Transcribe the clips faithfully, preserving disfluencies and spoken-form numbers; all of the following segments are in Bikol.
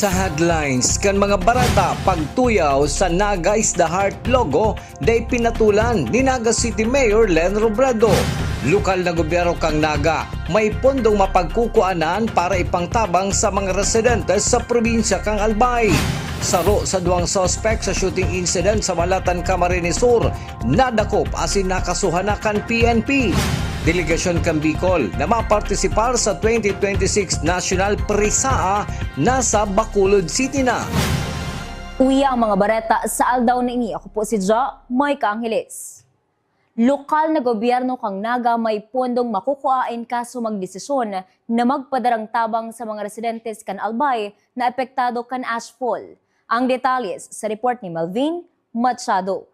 Sa headlines kan mga bareta, pagtuyaw sa Naga is the Heart logo, dai pinatulan ni Naga City Mayor Len Robredo. Lokal na gobyerno kan Naga, may pondong mapagkukuanan para ipangtabang sa mga residentes sa probinsya kan Albay. Saro sa duwang suspek sa shooting incident sa Malatan, Camarines Sur, nadakop asin nakasuhan na kan P N P. Delegasyon kan Bicol na mapartisipar sa twenty twenty-six National Prisaa nasa Bacolod City na. Uya ang mga bareta sa aldaw na ini. Ako po si Jo Moica Angeles. Lokal na gobyerno kan Naga may pondong makukua in kaso magdesisyon na magpadarang tabang sa mga residentes kan Albay na apektado kan ashfall. Ang detalles sa report ni Melvin Machado.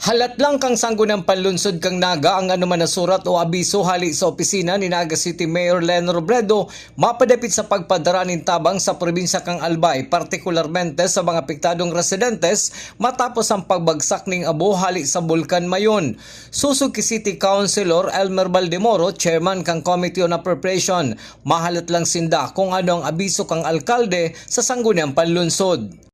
Halat lang kan Sangguniang Panlunsod kan Naga ang anoman na surat o abiso hale sa opisina ni Naga City Mayor Len Robredo mapadapit sa pagpadara nin tabang sa probinsya kan Albay, partikularmente sa mga apektadong residentes matapos ang pagbagsak nin abo hale sa Bulkan Mayon. Sosog ki City Councilor Elmer Baldemoro, chairman kan Committee on Appropriation, mahalat lang sinda kung ano ang abiso kan alkalde sa Sangguniang Panlunsod.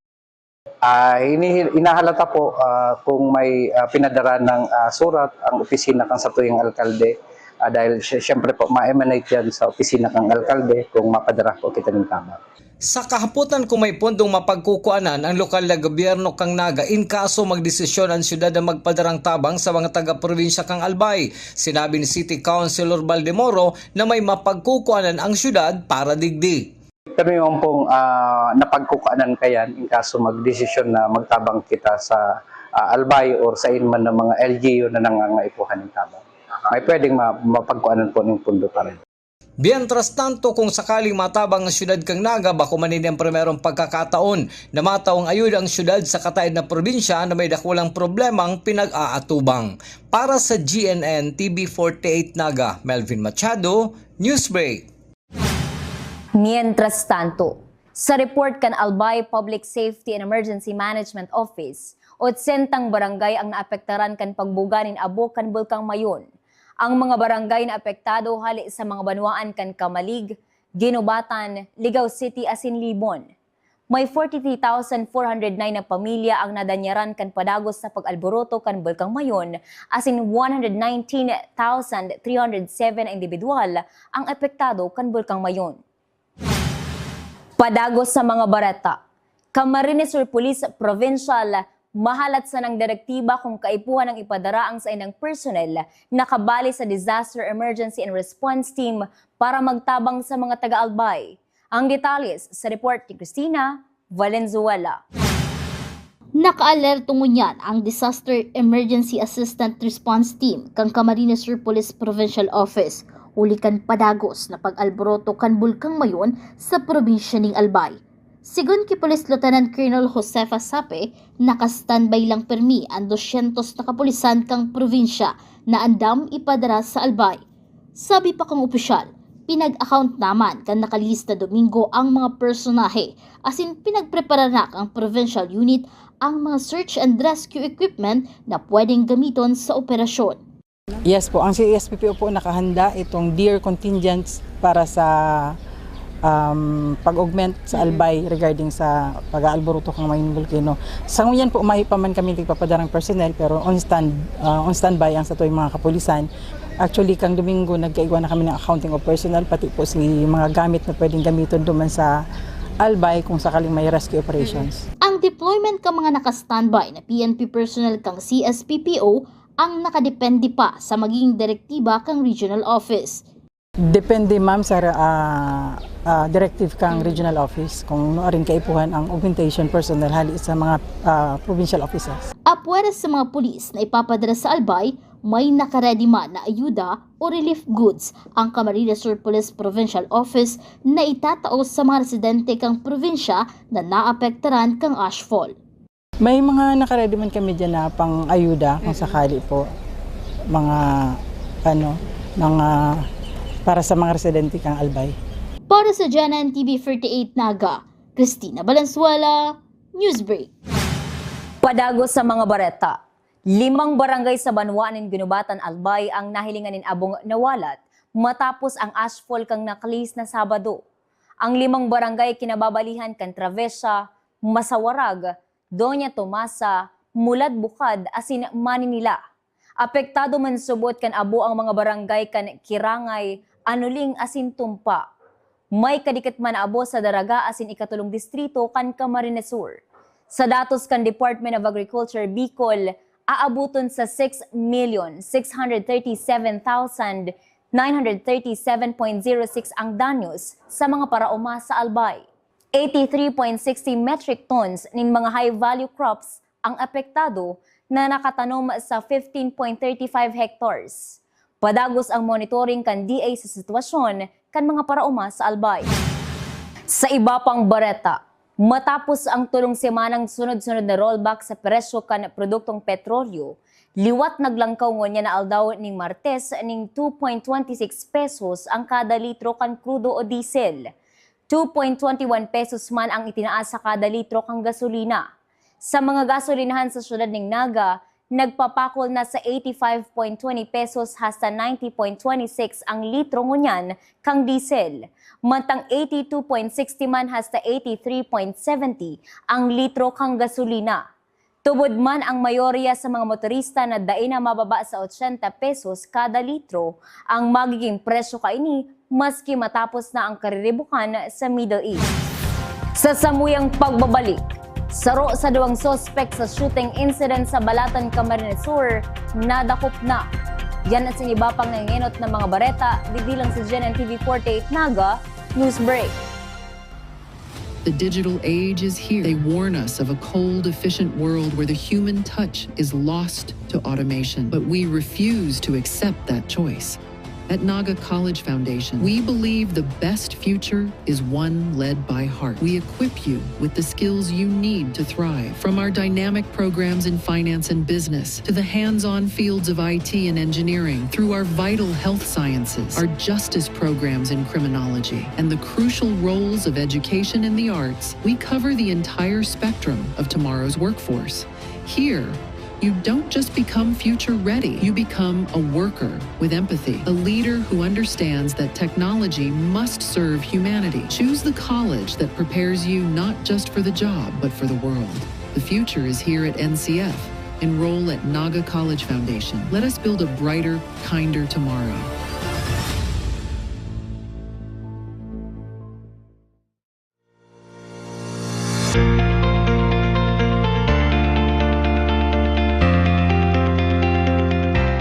Ah, ini-, hinahalata po, ah, kung may, ah, pinadara ng, ah, surat ang opisina kan satuyang alkalde, ah, dahil sy-, siyempre po, ma-emanate yan sa opisina kan alkalde kung mapadara po kita ng tabang. Sa kahapotan, kung may pondong mapagkukuanan ang lokal na gobyerno kan Naga in kaso magdesisyon ang syudad na magpadarang tabang sa mga taga-probinsya kan Albay, sinabi ni City Councilor Baldemoro na may mapagkukuanan ang syudad para digdi. Kami man pong, ah, napagkukuanan kayan in kaso magdesisyon na magtabang kita sa, ah, Albay or sa inuman na mga L G U na nangangaipuhan ng tabang. May pwedeng ma-, mapagkuanan po ng pundo pa rin. Mientras tanto, kung sakaling matabang ang syudad kan Naga, bako man ini ang primerong pagkakataon na matao ang ayuda ang syudad sa kataed na probinsya na may dakulang problemang pinag-aatubang. Para sa G N N T V forty-eight Naga, Melvin Machado, Newsbreak. Mientras tanto, sa report kan Albay Public Safety and Emergency Management Office, otsentang barangay ang naapektaran kan pagbuga nin abo kan Bulkang Mayon. Ang mga barangay na apektado hale sa mga banwaan kan Camalig, Guinobatan, Ligao City asin Libon. May forty-three thousand four hundred nine na pamilya ang nadanyaran kan padagos na pag-alboroto kan Bulkang Mayon, asin one hundred nineteen thousand three hundred seven na indibidwal ang apektado kan Bulkang Mayon. Padagos sa mga bareta, Camarines Sur Police Provincial, mahalat sanang direktiba kung kaipuhan ang ipadara ang saindang personnel na kabali sa Disaster Emergency and Response Team para magtabang sa mga taga-Albay. Ang detalles sa report ni Christina Valenzuela. Nakaalerto ngunyan ang Disaster Emergency Assistant Response Team kan Camarines Sur Police Provincial Office huli kan padagos na pag-alboroto kan Bulkang Mayon sa probinsya ning Albay. Segun ki Police Lieutenant Colonel Josefa Sape, naka-standby lang pirmi an dosyentos na kapulisan kan probinsya na andam ipadara sa Albay. Sabi pa kan opisyal, pinag-account naman kan nakalihis na Domingo ang mga personahe, asin pinagprepara na kan provincial unit ang mga search and rescue equipment na pwedeng gamiton sa operasyon. Yes po, ang C E S P P O po nakahanda itong deer contingents para sa, um, pag-augment sa Albay regarding sa pag-aalburuto kan Mayon Volcano. Sa ngunyan po, mahi pa man kami nagpapadarang personnel, pero on stand, ah, on standby ang satuyang mga kapulisan. Actually, kang Domingo, nagkaigwa na kami ng accounting of personnel, pati po si mga gamit na pwedeng gamiton duman sa Albay kung sakaling may rescue operations. Ang deployment kan mga naka-standby na P N P personnel kang C S P P O ang nakadepende pa sa magiging direktiba kang regional office. Depende, ma'am, sa, ah, ah, directive kang regional office kung nuarin kaipuhan ang augmentation personnel hali sa mga, ah, provincial offices. Apwera sa mga pulis na ipapadara sa Albay, may nakaredy man na ayuda o relief goods ang Camarines Sur Police Provincial Office na itatao sa mga residente kang probinsya na naapektaran kang ashfall. May mga nakaredy man kami dyan na pang-ayuda kung sakali po, mga, ano, mga para sa mga residente kang Albay. Para sa G N N T V forty-eight Naga, Christina Valenzuela, Newsbreak. Padagos sa mga bareta, limang barangay sa banwaan nin Guinobatan, Albay ang nahilingan nin abong nawalat matapos ang ashfall kang nakalihis na Sabado. Ang limang barangay kinababalihan kan Travesa, Masawarag, Doña Tomasa, Mulad Bukad asin Maninila. Apektado man subot kan abo ang mga barangay kan Kirangay, Anuling asin Tumpa. May kadikit man na abo sa Daraga asin ikatulong distrito kan Camarines Sur. Sa datos kan Department of Agriculture Bicol, aaboton sa six million six hundred thirty-seven thousand nine hundred thirty-seven point zero six ang danyos sa mga paraoma sa Albay. Eighty-three point sixty metric tons nin mga high-value crops ang apektado na nakatanom sa fifteen point thirty-five hectares. Padagos ang monitoring kan D A sa sitwasyon kan mga paraoma sa Albay. Sa iba pang bareta, matapos ang tolong semanang sunod-sunod na rollback sa presyo kan produktong petrolyo, liwat naglangkaw ngunyan na aldaw ning Martes ning two point twenty six pesos ang kada litro kan krudo o diesel. Two point twenty one pesos man ang itinaas sa kada litro kan gasolina. Sa mga gasolinahan sa siyudad ning Naga, nagpapakol na sa eighty-five point twenty pesos hasta ninety point twenty six ang litro ngunyan kan diesel, mantang eighty-two point sixty man hasta eighty-three point seventy ang litro kan gasolina. Tubod man, ang mayorya sa mga motorista na dai na mababa sa ochenta pesos kada litro ang magiging presyo kaini, maski matapos na ang kariribukan sa Middle East. Sa samuyang pagbabalik, saro sa duwang suspek sa shooting incident sa Balatan, Camarines Sur, nadakop na. Yan at sa iba pang nangenot na mga bareta, digdi lang sa G N N T V forty-eight Naga, News Break. The digital age is here. They warn us of a cold, efficient world where the human touch is lost to automation. But we refuse to accept that choice. At Naga College Foundation, we believe the best future is one led by heart. We equip you with the skills you need to thrive. From our dynamic programs in finance and business to the hands on fields of I T and engineering, through our vital health sciences, our justice programs in criminology, and the crucial roles of education and the arts, we cover the entire spectrum of tomorrow's workforce. Here, you don't just become future ready, you become a worker with empathy, a leader who understands that technology must serve humanity. Choose the college that prepares you not just for the job, but for the world. The future is here at N C F. Enroll at Naga College Foundation. Let us build a brighter, kinder tomorrow.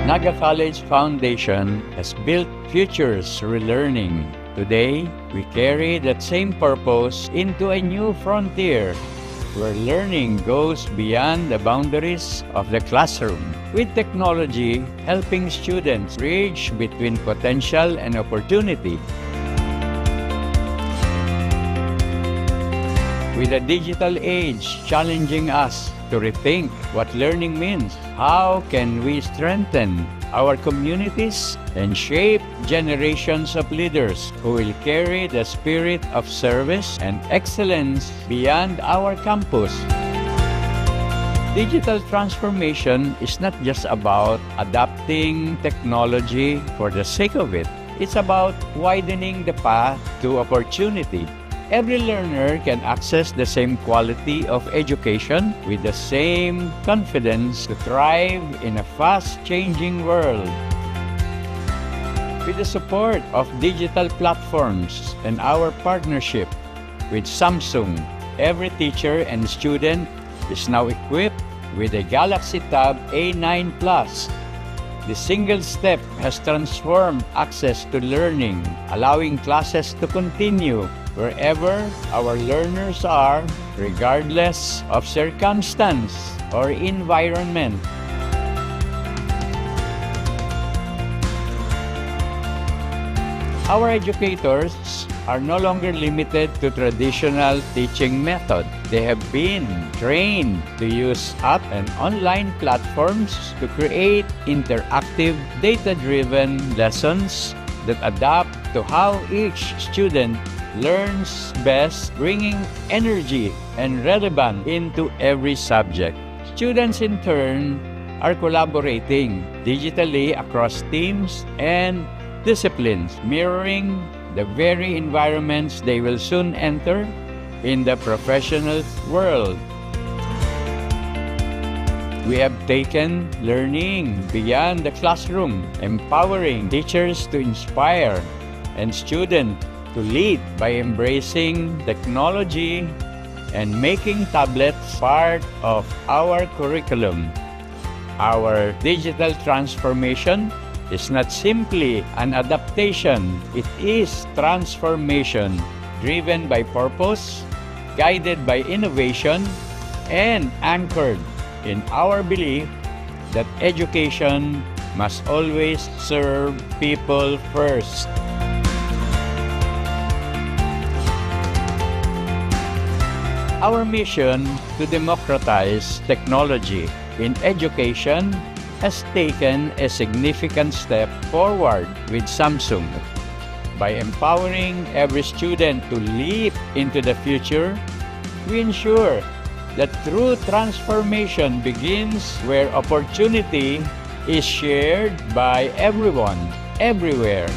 Naga College Foundation has built futures through learning. Today, we carry that same purpose into a new frontier where learning goes beyond the boundaries of the classroom, with technology helping students bridge between potential and opportunity. With the digital age challenging us to rethink what learning means, how can we strengthen our communities and shape generations of leaders who will carry the spirit of service and excellence beyond our campus? Digital transformation is not just about adapting technology for the sake of it. It's about widening the path to opportunity. Every learner can access the same quality of education with the same confidence to thrive in a fast-changing world. With the support of digital platforms and our partnership with Samsung, every teacher and student is now equipped with a Galaxy Tab A nine Plus. The single step has transformed access to learning, allowing classes to continue wherever our learners are, regardless of circumstance or environment. Our educators are no longer limited to traditional teaching method. They have been trained to use app and online platforms to create interactive, data-driven lessons that adapt to how each student learns best, bringing energy and relevance into every subject. Students, in turn, are collaborating digitally across teams and disciplines, mirroring the very environments they will soon enter in the professional world. We have taken learning beyond the classroom, empowering teachers to inspire and students to lead by embracing technology and making tablets part of our curriculum. Our digital transformation is not simply an adaptation, it is transformation driven by purpose, guided by innovation, and anchored in our belief that education must always serve people first. Our mission to democratize technology in education has taken a significant step forward with Samsung. By empowering every student to leap into the future, we ensure that true transformation begins where opportunity is shared by everyone, everywhere.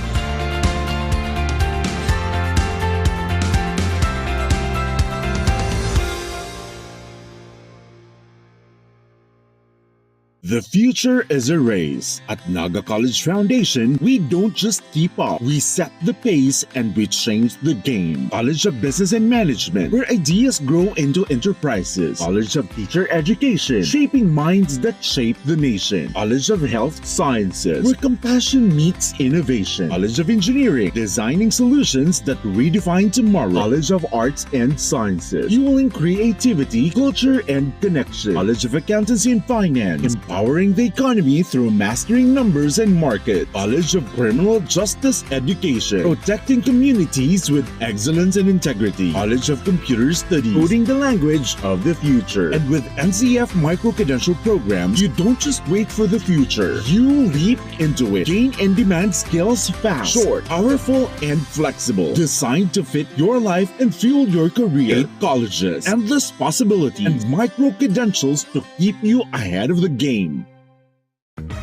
The future is a race. At Naga College Foundation, we don't just keep up, we set the pace and we change the game. College of Business and Management, where ideas grow into enterprises. College of Teacher Education, shaping minds that shape the nation. College of Health Sciences, where compassion meets innovation. College of Engineering, designing solutions that redefine tomorrow. College of Arts and Sciences, fueling creativity, culture, and connection. College of Accountancy and Finance, empowering the economy through mastering numbers and market. College of Criminal Justice Education, protecting communities with excellence and integrity. College of Computer Studies, coding the language of the future. And with N C F Micro Credential Program, you don't just wait for the future, you leap into it. Gain in-demand skills fast, short, powerful, and flexible. Designed to fit your life and fuel your career. Eight colleges, endless possibilities, and micro credentials to keep you ahead of the game.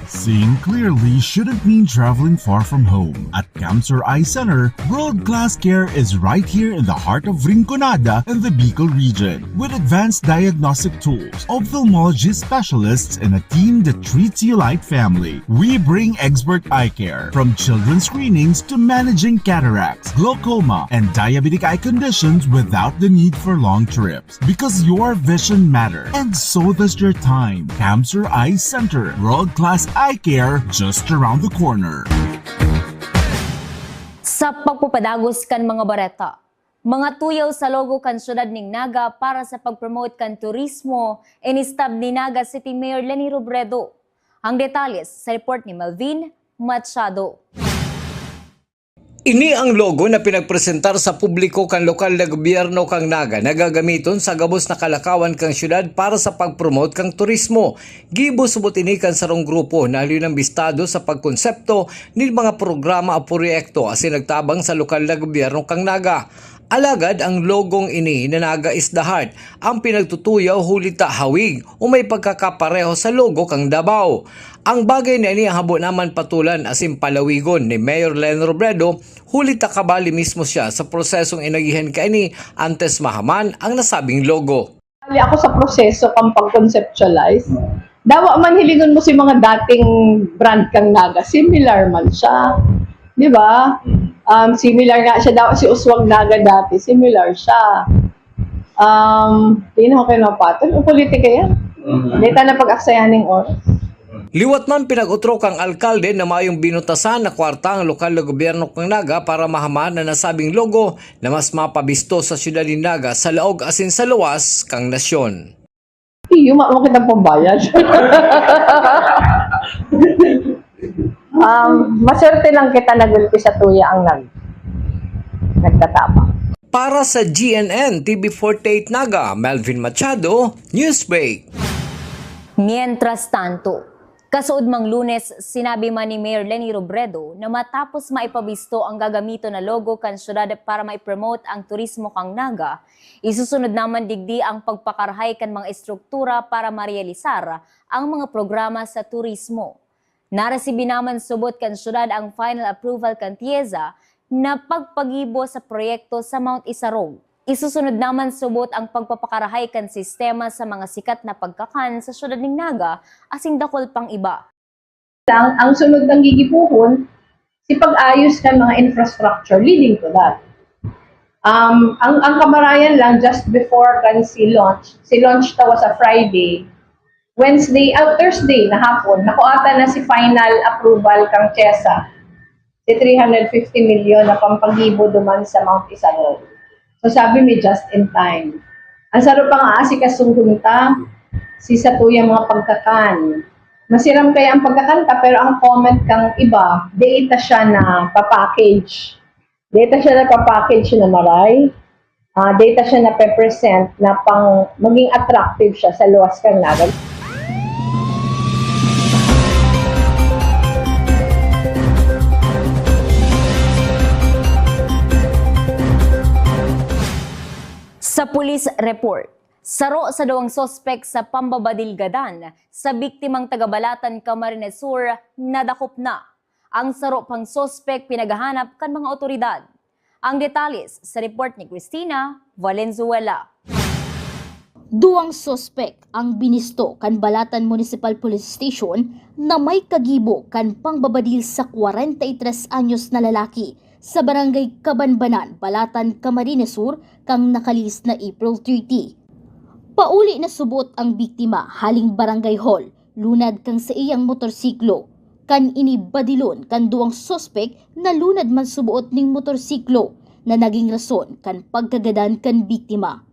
Seeing clearly shouldn't mean traveling far from home. At Camsur Eye Center, world-class care is right here in the heart of Rinconada and the Bicol region. With advanced diagnostic tools, ophthalmology specialists, and a team that treats you like family, we bring expert eye care, from children's screenings to managing cataracts, glaucoma, and diabetic eye conditions without the need for long trips. Because your vision matters, and so does your time. Camsur Eye Center, world-class eye care just around the corner. Sa pagpapadagos kan mga bareta, mga tuyaw sa logo kan siyudad nin Naga para sa pag-promote kan turismo, inistab ni Naga City Mayor Leni Robredo. Ang detalles sa report ni Melvin Machado. Ini ang logo na pinagpresentar sa publiko kan lokal na gobyerno kan Naga na gagamiton sa gabos na kalakawan kan siyudad para sa pag-promote kan turismo. Gibo subot ini kan sarong grupo na haloy nang bistado sa pagkonsepto nin mga programa o proyekto asin nagtabang sa lokal na gobyerno kan Naga. Alagad ang logong ini na Naga is the Heart ang pinagtutuyaw huli ta hawig o may pagkakapareho sa logo kan Davao. Ang bagay na ini ang habo naman patulan asin palawigon ni Mayor Leni Robredo, huli ta kabali mismo siya sa prosesong inagihan kaini antes mahaman ang nasabing logo. Hali ako sa proseso kan pag-conceptualize. Dawa man hilingon mo si mga dating brand kan Naga, similar man siya. Di ba? Um, similar nga siya daw si Uswag Naga dati, similar siya. Um, di na ako kayo mapatol. Ang politika yan. Di tayo na pag-aksayan ng oras. Liwat man, pinag-otrok ang alkalde na mayong binutasan na kwarta ang lokal na gobyerno kan Naga para mahaman na nasabing logo na mas mapabisto sa siyudad nin Naga sa laog asin sa luwas kan nasyon. Iyo, ma-, makita pambayad. Um, maswerte lang kita nagulpi sa tuya ang nag-, nagtatapang. Para sa G N N T V forty-eight Naga, Melvin Machado, Newsbreak. Mientras tanto, kasaudmang Lunes, sinabi man ni Mayor Leni Robredo na matapos maipabisto ang gagamiton na logo kan syudad para maipromote ang turismo kan Naga, isusunod naman digdi ang pagpakarahay kan mga estruktura para marealisar ang mga programa sa turismo. Naresibi naman subot kan syudad ang final approval kan TIEZA, na pagpagibo sa proyekto sa Mount Isarog. Isusunod naman subot ang pagpapakarahay kan sistema sa mga sikat na pagkakan sa siyudad nin Naga asin dakul pang iba. Ang, ang sunod nang gigibohon, si pag-ayos kan mga infrastructure leading to that. Um, ang, ang kamarayan lang, just before kan si launch, si launch ta was a Friday, Wednesday, ah, Thursday na hapon, nakuha ta na si final approval kang CHESA, si three hundred fifty million na pampagibo duman sa Mount Isarog. So sabi mi, just in time. Ang saro pang aasikasuhon ta, si satuyang mga pagkakan. Masiram kaya ang pagkakan ta, pero ang comment kang iba, data siya na pa-package. Data siya na pa-package na maray. Ah, data siya na pe-present na pang maging attractive siya sa luwas kan laban. Sa police report, saro sa duwang suspek sa pambabadil gadan sa biktimang taga Balatan, Camarines Sur, nadakop na. Ang saro pang suspek pinaghahanap kan mga otoridad. Ang detalles sa report ni Christina Valenzuela. Duwang suspek ang binisto kan Balatan Municipal Police Station na may kagibo kan pangbabadil sa kwarenta y tres anyos na lalaki sa Barangay Kabanbanan, Balatan, Camarines Sur, kan nakalihis na April thirty. Pauli na subot ang biktima haling Barangay Hall, lunad kan saiyang motorsiklo. Kan ini badilon kan duwang suspek na lunad man subot ning motorsiklo na naging rason kan pagkagadan kan biktima.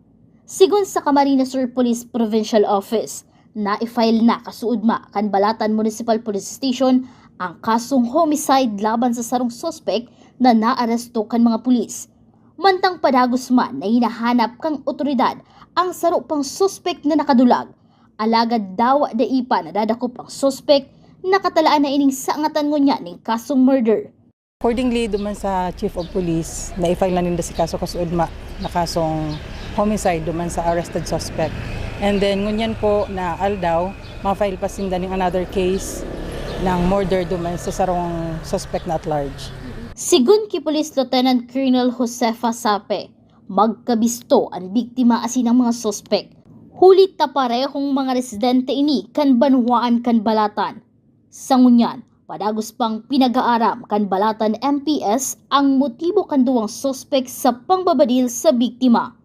Sigon sa Camarines Sur Police Provincial Office, na-file na kasuodma kan Balatan Municipal Police Station ang kasong homicide laban sa sarong suspek na naaresto kan mga pulis. Mantang padagos man na hinahanap kan otoridad ang saro pang suspek na nakadulag, alagad dawa dai pa nadadakop ang suspek, nakatalaan na ining sangatan ngunyan ning kasong murder. Accordingly, duman sa Chief of Police, na-file na ninda si kaso kasuodma na kasong homicide duman sa arrested suspect. And then, ngunyan po na aldaw, ma-file pa sinda ning another case ng murder duman sa sarong suspect na at large. Sigon ki Police Lieutenant Colonel Josefa Sape, magkabisto an biktima asin ang mga suspek. Huli ta parehong mga residente ini kan banwaan kan Balatan. Sa ngunyan, padagos pang pinag-aaram kan Balatan M P S ang motibo kan duwang suspek sa pangbabadil sa biktima.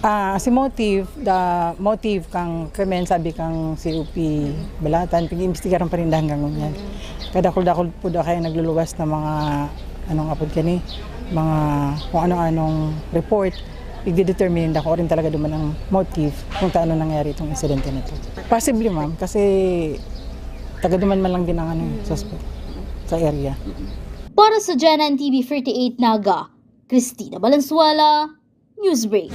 Ah, si motive, the motive kang krimen, sabi kang C O P Balatan, pag-iimbestigaran pa rin hanggang ngunyan. Kadakul-dakul po daw kaya nagluluwas ng mga, anong apod kani, mga kung ano-anong report, igdedetermine na kung rin talaga duman ang motive kung taano nangyari itong insidente na ito. Possibly, ma'am, kasi taga duman man lang din ang ano, suspect sa area. Para sa G N N T V forty-eight Naga, Christina Valenzuela, Newsbreak.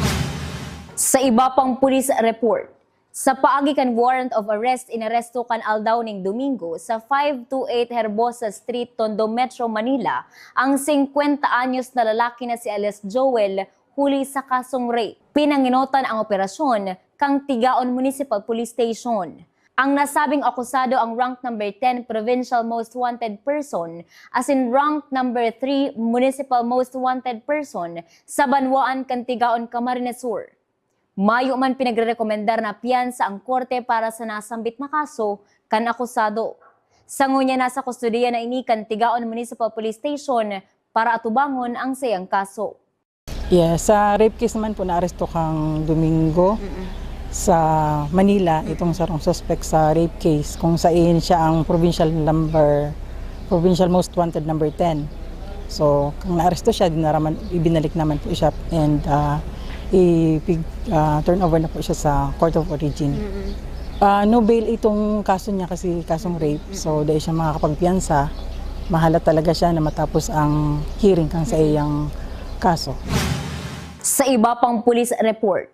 Sa iba pang pulis report, sa paagi kan warrant of arrest, inaresto kan aldaw ning Domingo sa five two eight Herbosa Street, Tondo, Metro Manila, ang singkwenta anyos na lalaki na si alias Joel huli sa kasong rape. Pinangenotan ang operasyon kang Tigaon Municipal Police Station. Ang nasabing akusado ang rank number ten Provincial Most Wanted Person asin rank number three Municipal Most Wanted Person sa banwaan kan Tigaon, Camarines Sur. Mayo man pinagrerekomendar na piyansa ang korte para sa nasambit na kaso kan akusado. Sa ngunyan, nasa kustodiya na ini kan Tigaon Municipal Police Station para atubangon ang saiyang kaso. Yes, sa rape case naman po, naaresto kang Domingo sa Manila, itong sarong suspect sa rape case, kung sain siya ang provincial number, provincial most wanted number ten. So, kang naaresto siya, dinaraman, ibinalik naman po siya and, ah, ipig-, ah, turn over na po siya sa court of origin. Ah, no bail itong kaso niya kasi kasong rape, so dahil siya makakapagpiyansa, mahalat talaga siya na matapos ang hearing kang sa iyang kaso. Sa iba pang pulis report,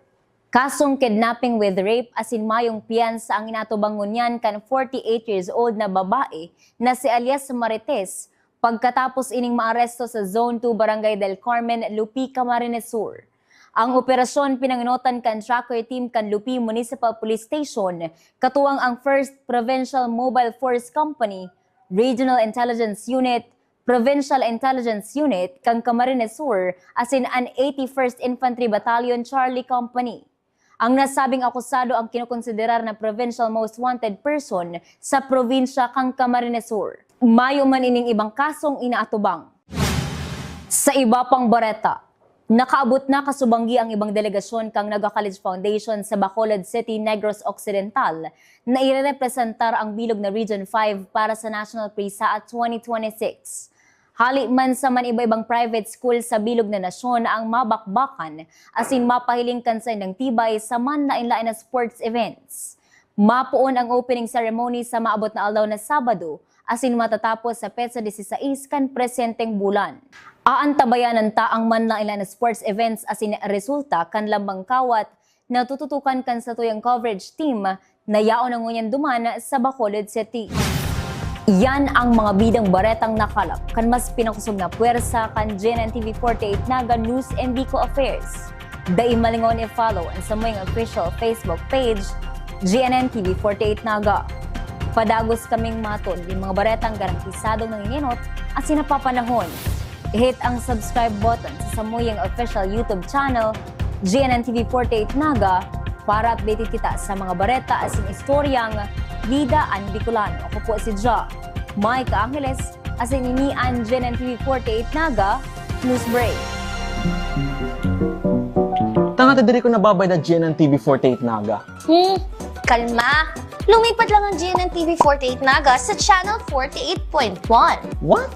kasong kidnapping with rape asin mayong piyansa ang inatubang ngunyan kan forty-eight years old na babae na si alias Marites, pagkatapos ining maaresto sa Zone two, Barangay del Carmen, Lupi, Camarines Sur. Ang operasyon pinangenotan kan tracker team kan Lupi Municipal Police Station, katuwang ang First Provincial Mobile Force Company, Regional Intelligence Unit, Provincial Intelligence Unit kan Camarines Sur asin an eighty-first Infantry Battalion Charlie Company. Ang nasabing akusado ang kinokonsiderar na provincial most wanted person sa probinsya kan Camarines Sur. Mayo man ining ibang kasong inaatubang. Sa iba pang bareta, nakaabot na kasubanggi ang ibang delegasyon kan Naga College Foundation sa Bacolod City, Negros Occidental, na irerepresentar ang bilog na Region five para sa National PRESA at twenty twenty-six. Hali man sa man iba-ibang private school sa bilog na nasyon ang mabakbakan asin mapahiling kan saindang tibay sa manlaen-laen na sports events. Mapoon ang opening ceremony sa maabot na aldaw na Sabado asin matatapos sa petsa disisais kan presenteng bulan. Aantabayanan ta ang manlaen-laen na sports events asin resulta kan lambang kawat na tututukan kan satuyang coverage team na yaon na ngunyan duman sa Bacolod City. Yan ang mga bidang baretang nakalap kan mas pinakosog na pwersa kan G N N T V forty-eight Naga News and Bicol Affairs. Dai malingaw na i-follow an samuyang official Facebook page, G N N T V forty-eight Naga. Padagos kaming matod nin mga baretang garantisadong nangingenot asin napapanahon. I-hit ang subscribe button sa samuyang official YouTube channel, G N N T V forty-eight Naga, para updated kita sa mga bareta asin istoryang Bida an Bicolano. Ako po si Ja Micah Angeles, asin ini an G N N T V forty-eight Naga News Break. Tanga ta diri ko nababay na G N N T V forty-eight Naga. Hmm, kalma. Lumipat lang ang G N N T V forty-eight Naga sa Channel forty-eight point one. What?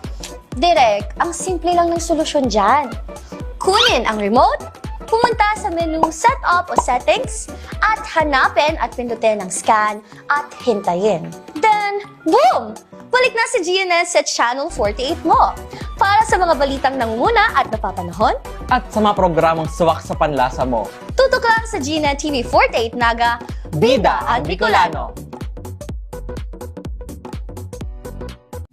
Direk, ang simple lang ng solusyon dyan. Kunin ang remote, pumunta sa menu Setup o Settings, at hanapin at pindutin ang Scan at hintayin. Then, boom! Balik na si G N N sa Channel forty-eight mo. Para sa mga balitang nangunguna at napapanahon, at sa mga programang swak sa panlasa mo, tutok lang sa G N N T V forty-eight Naga, Bida ang Bicolano.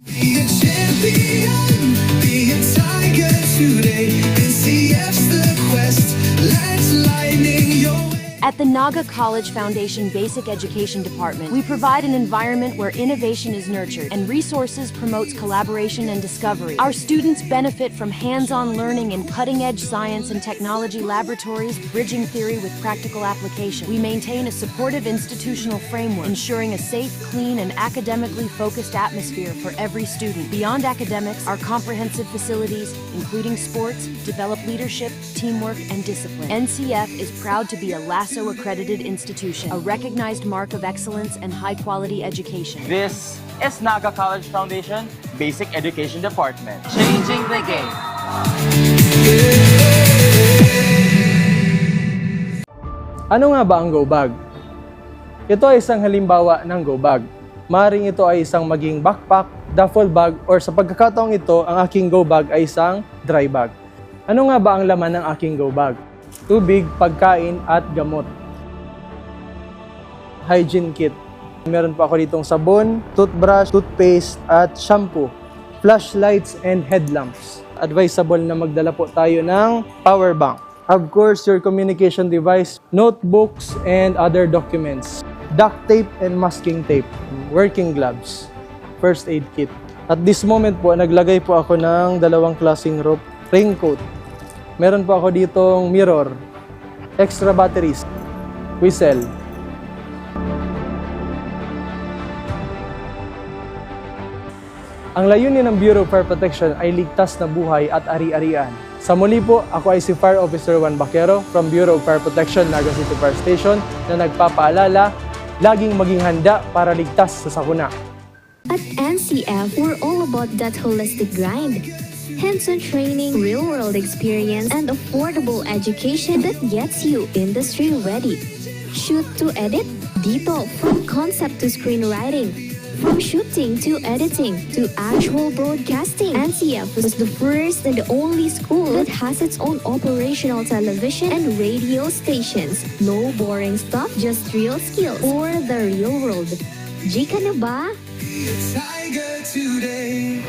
Be a champion, be a tiger today. N C F's the quest, let's lightning your way. At the Naga College Foundation Basic Education Department, we provide an environment where innovation is nurtured and resources promotes collaboration and discovery. Our students benefit from hands-on learning in cutting-edge science and technology laboratories, bridging theory with practical application. We maintain a supportive institutional framework, ensuring a safe, clean, and academically focused atmosphere for every student. Beyond academics, our comprehensive facilities, including sports, develop leadership, teamwork, and discipline. N C F is proud to be a LASO accredited institution, a recognized mark of excellence and high-quality education. This is Naga College Foundation Basic Education Department. Changing the game. Ano nga ba ang go bag? Ito ay isang halimbawa ng go bag. Maring ito ay isang maging backpack, duffel bag, or sa pagkakataong ito, ang aking go bag ay isang dry bag. Ano nga ba ang laman ng aking go bag? Tubig, pagkain, at gamot. Hygiene kit. Meron po ako ditong sabon, toothbrush, toothpaste, at shampoo. Flashlights and headlamps. Advisable na magdala po tayo ng power bank. Of course, your communication device, notebooks, and other documents. Duct tape and masking tape. Working gloves. First aid kit. At this moment po, naglagay po ako ng dalawang klaseng rope. Raincoat. Meron po ako ditong mirror. Extra batteries. Whistle. Ang layunin ng Bureau of Fire Protection ay ligtas na buhay at ari-arian. Sa muli po, ako ay si Fire Officer Juan Baquero from Bureau of Fire Protection, Naga City Fire Station, na nagpapaalala, laging maging handa para ligtas sa sakuna. At N C F, we're all about that holistic grind. Hands-on training, real-world experience, and affordable education that gets you industry ready. Shoot to edit? Dito, from concept to screenwriting, from shooting to editing to actual broadcasting, N C F is the first and only school that has its own operational television and radio stations. No boring stuff, just real skills for the real world. G ka na ba? Be a tiger today.